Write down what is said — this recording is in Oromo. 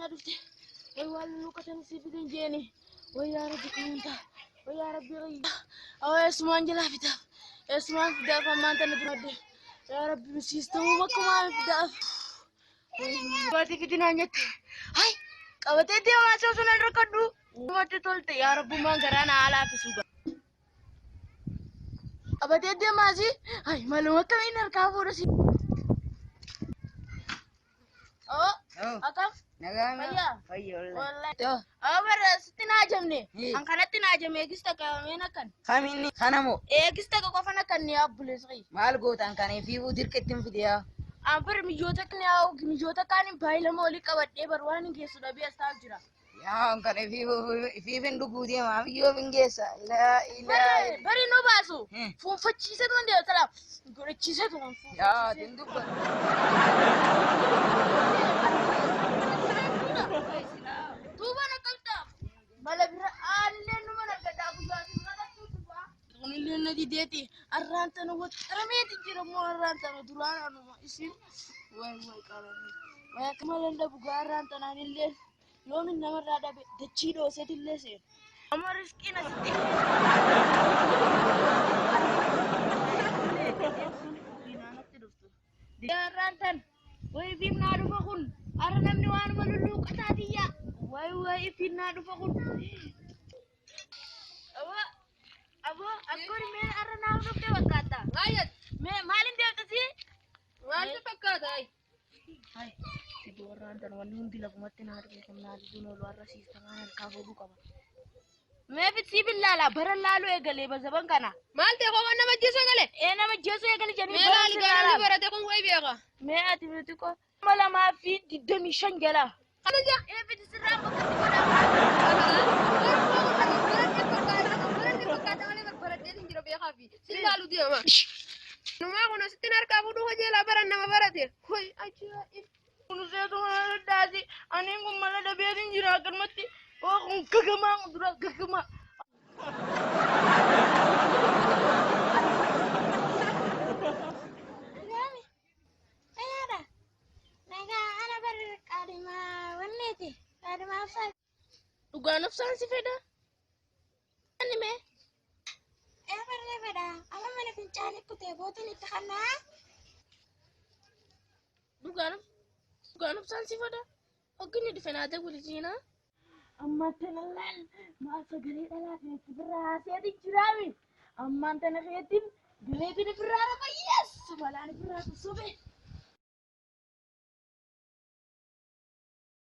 na dhufte. Way waan lulluuqatan si fidin jeeni. Way yaa Rabbi kunuunta. Way yaa Rabbi qayyi. Awwa eessumaan jalaa fidaaf. Eessumaan fidaaf ammaan tana duradde. Yaa Rabbi misiistamuu bakkumaan fidaaf. Waati fidinaa nyatte. Hay qabatee deemaa osoo sun rakkadhu. Namatti tolte yaa Rabbummaan garaa na haala hafisuu. Qabatee deemaasi. Hay maluma akkamiin harkaa fuudha si. Oo akkam? Nagaa Fayyaa? Fayyaa wallahi. Wallahi. Awwa bara sitti naa jamne. An kanatti naa jame eegis takka meen akkan. Kamiin kana moo Eegis takka qofan akkan ni abbulees qayi. maal gootaan kana fiiguu dirqa ittiin fide yaa. An bara miyyoota ni haa miyyoota kaaniin baay'ilama olii qabadhee bar waan hin geessu dhabee as taa'u jira. Yaa kana fiifin dhuguu deema miyyoo fin geessa. Ilaa ilaa. Bari nu baasu. Fuunfachiisetu hin deemu talaaf. Godhachiisetu kan Yaa tin dubbatu. Duuba na qabdaaf. Mala bira aanillee numa argadhaa guyyaa fi Kunillee na dideeti. Arraan tana waxxarameeti jira moo arraan tana duraan anuma isin wayi wayi qabame. Wayi akka malee dhabu gaa arraan tanaan illee yoomin namarraa dhabe dachii dhooseetillee seenu. Amma riskiin asitti. Arraan tan wayi fiifnaa dhufa kun arra namni waanuma lulluuqataatiyya. Wayi wayi fiifnaa dhufa kun. Aboo aboo akkoon mee arra naaf dhufte fakkaata. Maayat, Mee maalin deemtasi? maaltu fakkaata? Ay, Hai, si warraan tan wanni hundi lafumatti naa dhufe kan naa dhufuun oolu har'a siistamaan harkaa fuudhuu qaba. Mee fitsii billaala bara laaluu eegalee bazaban kana. Maal ta'e kophaan nama ajjeesuu eegale? Ee nama jeesuu eegale jedhanii Mee bara laali gaa namni barate kun wayi beeka. Mee ati miti ko 2025 jala. Kana jaa. Ee fiti sirraa bakka itti godhama. Baradhee fakkaata malee baradhee hin jira beekaa fi si laalu deema. Numaa kun asittiin harkaa fuudhuu hojeelaa baran nama barate. Hoy ajaa'ib. Kunuseetu mana daddaasi. Aniin kun mala dhabeetiin jira akkanumatti. Oo kun gagamaa kun dura gagamaa. Nagaami. Fayyaadha. Nagaa ana barri qaadhimaa wanneeti. Qaadhimaa ibsaa. Dhugaan obsaan si fedha. Ani mee Ee barree fedha. Amma mana fincaanii kutee bootiin itti kannaa. Dhugaan dhugaan obsaan si fedha. Hogginni dhufe naatee walijiina. Ammaan tana laal maal sagalee dhalaatiin itti birraa haaseeti jiraami. Ammaan tana keetiin galeetiin birraa rafa yes balaan birraa sobe.